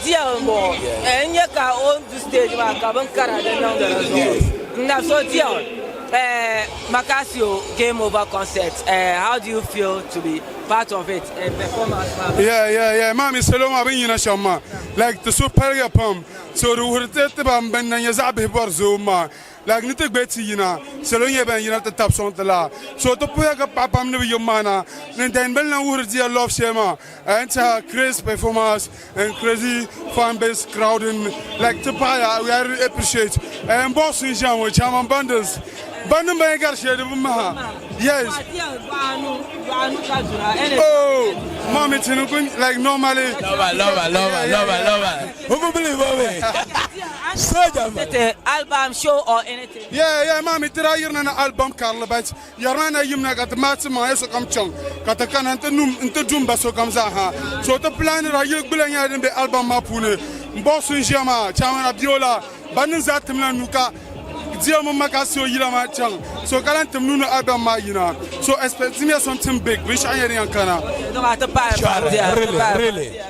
DL n-bɔŋɔ. N nya ka o ni du stage maa ka bin kara di niŋdi di zuɣu. Na so DL, Makasio Game Over concert, how do you feel to be part of it, performance maa? Yeah, maa mi salo maa bin yina shɛm maa, like ti so paligiya pam, so di wuhiri ti ti ban bin na nyɛ zaɣ bihi bɔri zooi maa. Like ni ti gbe ti yina, salo nyɛ ban yina ti tabi sɔŋ ti la. So ti puya ka paɣa pam ni bi yim maa na ni then bini lan wuhiri diya love shɛli maa n tiɛha craze performance and crazy fan base crowding like ti paɣaya, we are really appreciate n boss n ʒiya ŋɔ, Chairman Bundles bannim ban yɛn gari shɛli di bi maha, yes. Oh mommy ti ni kun like normally. Love her, love her, love her, love her, love her. Who could believe mommy? Soldier man. The album show or anything? Yeah, mommy ti daa yirina na album karili, but yɛrina na yimna ka ti maai ti maŋa ya sokam chaŋ ka ti kana n-ti num n-ti dumba sokam zaa ha. So ti planira yili gbula nyɛla din be album maa puuni. M boss n ʒiya maa, Chairman Abiola, bannim zaa timla nuu ka Diel mini Makasio yila maa chaŋ. So ka lan tim nuu ni album maa yina. So expect timiya something big, binshɛɣu nyɛ din yɛn kana. Ti pahi. Really, really.